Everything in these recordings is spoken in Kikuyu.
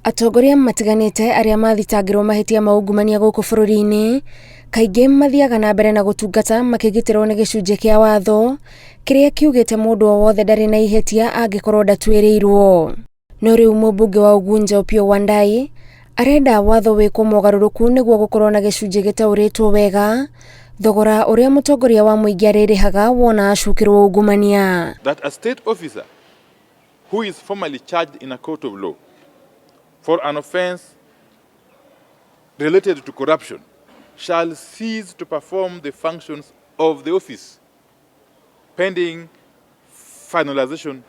Atongoria matiganĩte arĩa mathitangĩrwo mahĩtia ma ungumania gũkũ bũrũri-inĩ kaingĩ mathiaga na mbere na gũtungata makĩgitĩrwo nĩ gĩcunjĩ kĩa watho kĩrĩa kiugĩte mũndũ o wothe ndarĩ na ihĩtia angĩkorwo ndatuĩrĩirwo. No rĩu mũmbunge wa Ugunja Opiyo Wandayi arenda watho wĩkwo mogarũrũku nĩguo gũkorwo na gĩcunjĩ gĩtaũrĩtwo wega thogora ũrĩa mũtongoria wa mũingĩ arĩrĩhaga wona acukĩrwo ungumania. That a state officer who is formally charged in a court of law for an offense related to corruption shall cease to perform the functions of the office pending finalization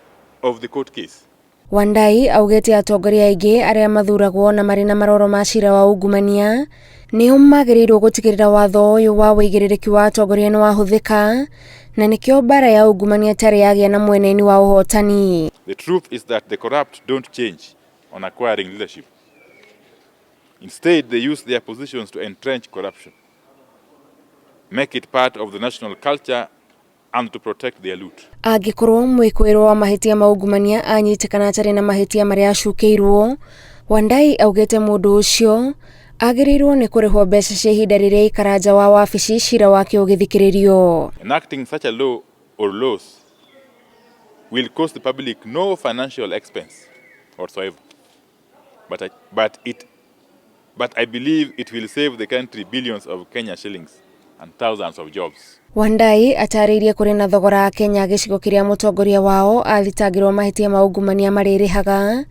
of the court case. Wandayi augĩte atongoria aingĩ arĩa mathuragwo na marĩ na maroro ma cira wa ungumania nĩo magĩrĩirwo gũtigĩrĩra watho ũyũ wa ũigĩrĩrĩki wa atongoria nĩ wahũthĩka na nĩkĩo mbara ya ungumania ĩtarĩ yagĩa na mweneni wa ũhotani. The truth is that the corrupt don't change on acquiring leadership. Instead, they use their positions to entrench corruption, make it part of the national culture and to protect their loot. Angĩkorwo mwĩkũĩrwo wa mahĩtia ma ungumania anyitĩkana atarĩ na mahĩtia marĩa acukĩirwo, Wandayi augĩte mũndũ ũcio agĩrĩirwo nĩ kũrĩhwo mbeca cia ihinda rĩrĩa aikara nja wa wabici cira wake ũgĩthikĩrĩrio. Enacting such a law or laws will cost the public no financial expense whatsoever. But I believe it will save the country billions of Kenya shillings and thousands of jobs. Wandayi atarĩirie kũrĩ na thogora Kenya gĩcigo kĩrĩa mũtongoria wao athitangĩrwo mahĩtia ma ungumania marĩrĩhaga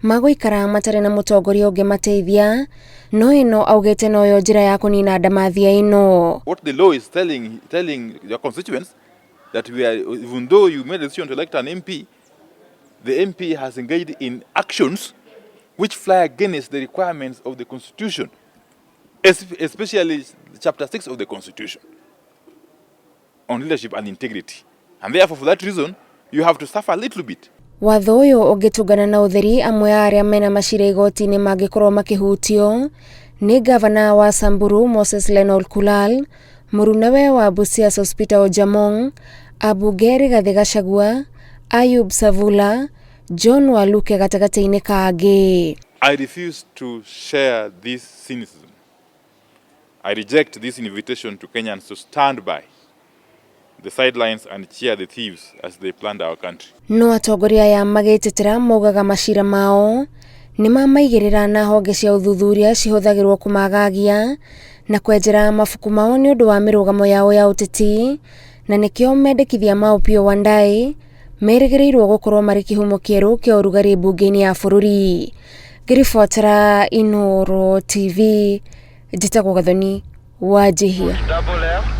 magũikara matarĩ na mũtongoria ũngĩmateithia no ĩno augĩte noyo njĩra ya kũnina ndamathia ĩno. What the law is telling your constituents that we are, even though you made a decision to elect an MP, the MP has engaged in actions which fly against the requirements of the Constitution, especially Chapter 6 of the Constitution on leadership and integrity. And therefore, for that reason, you have to suffer a little bit. Watho ũyũ ũngĩtũngana na ũtheri amwe a arĩa mena macira igoti-inĩ mangĩkorwo makĩhutio nĩ ngavana wa Samburu Moses Lenol Kulal, mũrunawe wa Busia Sospeter Ojamong, ambunge Rigathĩ Gachagua, Ayub Savula, John Waluke gatagatĩ-inĩ ka angĩ. I refuse to share this cynicism. I reject this invitation to Kenyans to stand by the sidelines and cheer the thieves as they plunder our country. No atongoria aya magĩtetera maugaga macira mao nĩ mamaigĩrĩra na honge cia ũthuthuria cihũthagĩrwo kũmagagia na kwenjera mabuku mao nĩ ũndũ wa mĩrũgamo yao ya ũteti na nĩkĩo mendekithia ma Opiyo Wandayi merĩgĩrĩirwo gũkorwo marĩ kĩhumo kĩerũ kĩa ũrugarĩ mbunge-inĩ ya bũrũri. Ngĩribotera Inooro TV, njĩtagwo Gathoni Wanjihia. Double left.